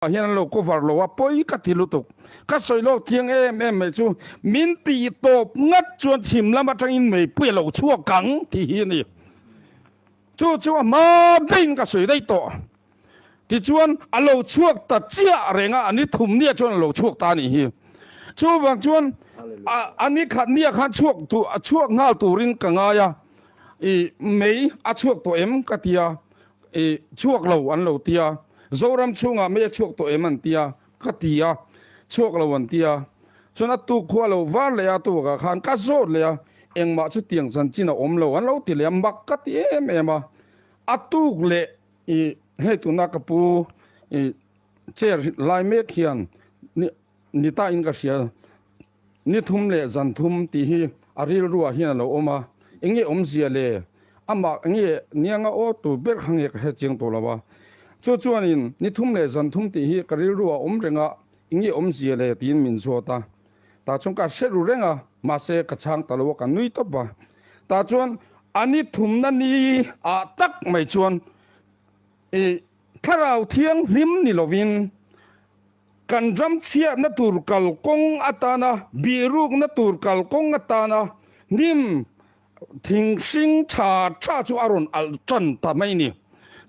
Hian an lo cover lo a, pawi ka ti lutuk. Ka sawi lawk chiang em em mai chu min tih tawp ngat chuan chhim lam atangin meipui a lo chhuak ang tih hi a ni. Chu chu a hma daihin ka sawi daih tawh. Tichuan a lo chhuak ta chiah reng a, a ni thum nia chuan a lo chhuak ta a nih hi. Chuvang chuan a ni khat nia khan chhuak chhuak nghal turin ka ngai a, i mei a chhuak tawh em ka ti a, I chhuak lo an lo ti a, Zoram chhungah mei a chhuak tawh em an ti a, ka ti a, chhuak lo an ti a. Chuan a tuk khu a lo var leh a, tukah khan ka zawt leh a, engmah chutiang chanchin a awm lo an lo ti leh a, mak ka ti em em a. A tuk leh i hei tuna ka pu i chair lai mek hian ni ni ta in ka hria. Ni thum leh zan thum tih hi a rilruah hian a lo awm a, eng nge awmzia le? Amah eng nge nianga aw tur ber kha nge ka hre chiang tawh lo a. Chu chuanin ni thum leh zan thum tih hi ka rilruah a awm reng a, eng nge awmzia le tiin min zawt a. Tah chuan ka hre ru reng a, mahse ka chhang ta lo a, ka nui tawp a. Tah chuan a ni thumna ni ah tak mai chuan i thlarau thianghlim ni lovin, Kan ram chhiatna tur kalkawng atana, bihrukna tur kalkawng atana hnim thing hring tha tha chu a rawn alh tan ta mai ni.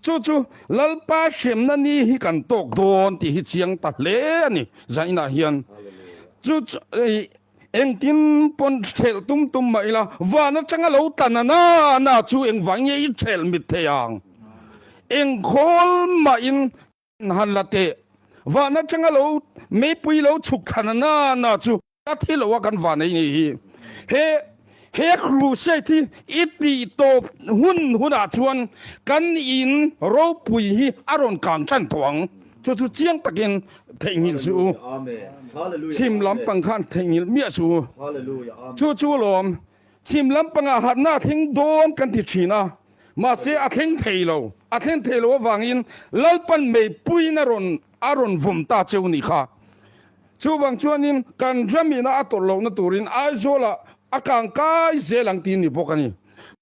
Chu chu Lalpa hremna ni hi kan tawk dawn tih hi chiang ta hle a ni zainah hian. Chu chu engtin pawn thelh tum tum mah ila van atanga lo tla na na na chu engvang nge i thelh mit thei ang? Eng khawl mahin Han la teh. Van atanga lo meipui lo chhuk thla na na na chu a thi lo a kan van ei ni hi. He he crusade hi i tih tawp hun hunah chuan kan in ropui hi a rawn kang tan tawh ang. Chu chu chiang takin theihnghilh suh u. Chhim lampang khan theihnghilh miah suh u. Chu chu lawm chhim lampangah harhna a thleng dawn kan ti thin a. Mahse a thleng thei lo. A thleng thei lo avangin Lalpan meipuiin a rawn a rawn vawm ta cheu nih kha. Chuvang chuanin kan ramina a tawrh lohna turin Aizawlah a kang kai zel ang tih ni bawk a ni.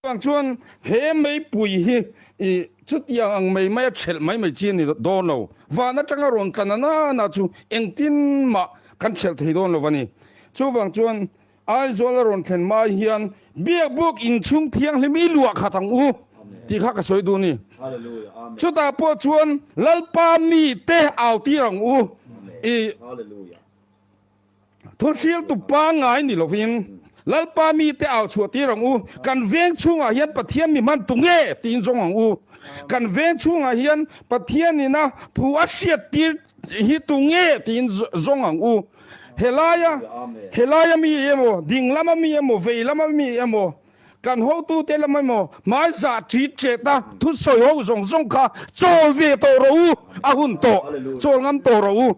Chuvang chuan he meipui hi i chutiang ang mai mai a thelh mai mai chi a ni dawn lo. Van atanga rawn tla na na na chu engtin mah kan thelh thei dawn lo a ni. Chuvang chuan Aizawl a rawn thlen mai hian Biakbuk inchhung thianghlim i luah khat ang u tih kha ka sawi duh a ni. Chutah pawh chuan Lalpa mite au tir ang u i thuhriltu pangngai ni lovin Lalpa mite au chhuah tir ang u. Kan veng chhungah hian Pathian mi hman tu nge tiin zawng ang u. Kan veng chhungah hian Pathianina thu a hriat tir hi tu nge tiin zawng ang u. Helaia, helaia mi emaw, ding lama mi emaw, vei lama mi emaw, kan hotute lam emaw, hmaizah ṭit ṭet a thusawi ho zawng zawng kha chawl ve tawh rawh u, a hun tawh, chawl ngam tawh rawh u.